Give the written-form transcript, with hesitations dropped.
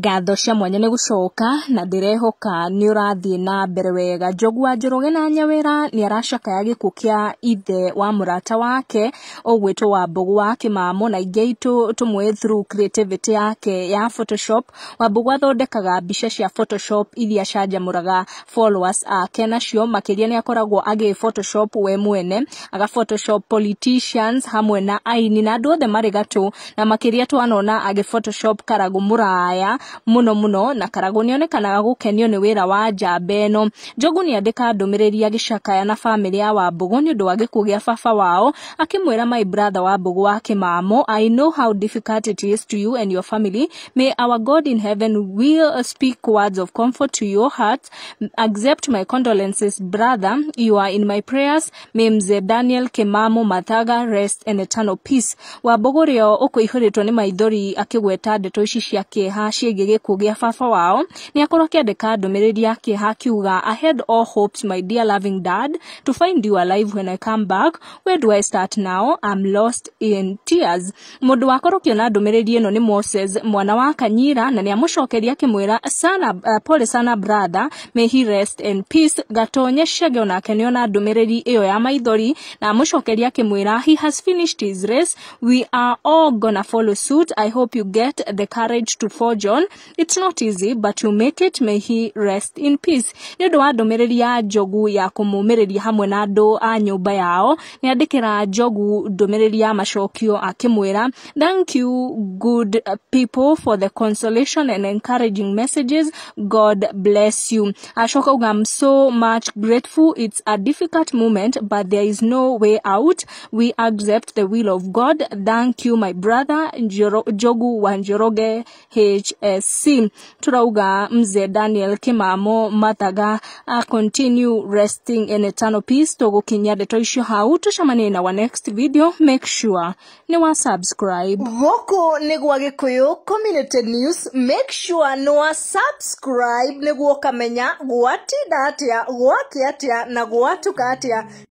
Ngatho cia mwanya nĩ gũcoka na ndĩrehoka nĩ ũrathiĩ na mbere wega. Njogu wa Njoroge na Nyawĩra nĩ aracakaya gĩkuũ kĩa ithe wa mũrata wake ũgwĩtwo Wambũgũ wa Kĩmamo, na aingĩ aitũ tũmũĩ through creativity yake ya Photoshop. Wambũgũ athondekaga mbica cia Photoshop iria acanjamũraga followers ake nacio, makĩria nĩ akoragwo agĩ Photoshop we mwene, aga Photoshop politicians hamwe na aini na andũ othe marĩ gatũ, na makĩria twanona agĩ Photoshop Karagũ mũraya mũno mũno, na Karagũ nĩonekanaga gũkenio nĩ wĩra wa njamba ĩno. Njogu nĩandĩka ndũmĩrĩri agĩcakaya na bamĩrĩ ya Wambũgũ nĩ ũndũ wa gĩkuũ gĩa baba wao, akĩmwĩra, "My brother Wambũgũ wa Kĩmamo, I know how difficult it is to you and your family. May our God in heaven will speak words of comfort to your heart. Accept my condolences, brother. You are in my prayers. May Mzee Daniel Kimamo Mathaga rest in eternal peace." Wambũgũ ũrĩa ũkũihũrĩtwo nĩ maithori akĩgweta ndeto ici cia kĩeha ciĩgiĩ gĩkuũ gĩa baba wao, nĩ akorwo akĩandĩka ndũmĩrĩri ya kĩeha akiuga, "I had all hopes, my dear loving dad, to find you alive when I come back. Where do I start now? I'm lost in tears." Mũndũ wakorwo ũkĩona ndũmĩrĩri ĩno nĩ Moses mwana wa Kanyira, na nĩ amũcokeria akĩmwĩra, "Sana, pole sana brother, may he rest in peace." Gatonye Chege onake nĩona ndũmĩrĩri ĩyo ya maithori na amũcokeria akĩmwĩra, "He has finished his race. We are all gonna follow suit. I hope you get the courage to forge on. It's not easy, but you make it. May he rest in peace." Nĩ ũndũ wa ndũmĩrĩri ya Njogu ya kũmũmĩrĩria hamwe na andũ a nyũmba yao, nĩ andĩkĩra Njogu ndũmĩrĩri ya macokio akĩmwĩra, "Thank you, good people, for the consolation and encouraging messages. God bless you." Acoka uga, "I'm so much grateful. It's a difficult moment, but there is no way out. We accept the will of God. Thank you, my brother Njogu wa Njoroge HSC." Turauga Mzee Daniel Kimamo Mathaga continue resting in eternal peace. Tũgũkinyia ndeto icio hau, tũcemanie na wa next video. Make sure nĩ wa subscribe. Gũkũ nĩ gwa Gĩkũyũ Community News. Make sure nĩ wa subscribe nĩguo ũkamenya gwatinda atĩa, gwakĩa atĩa na gwatuka atĩa.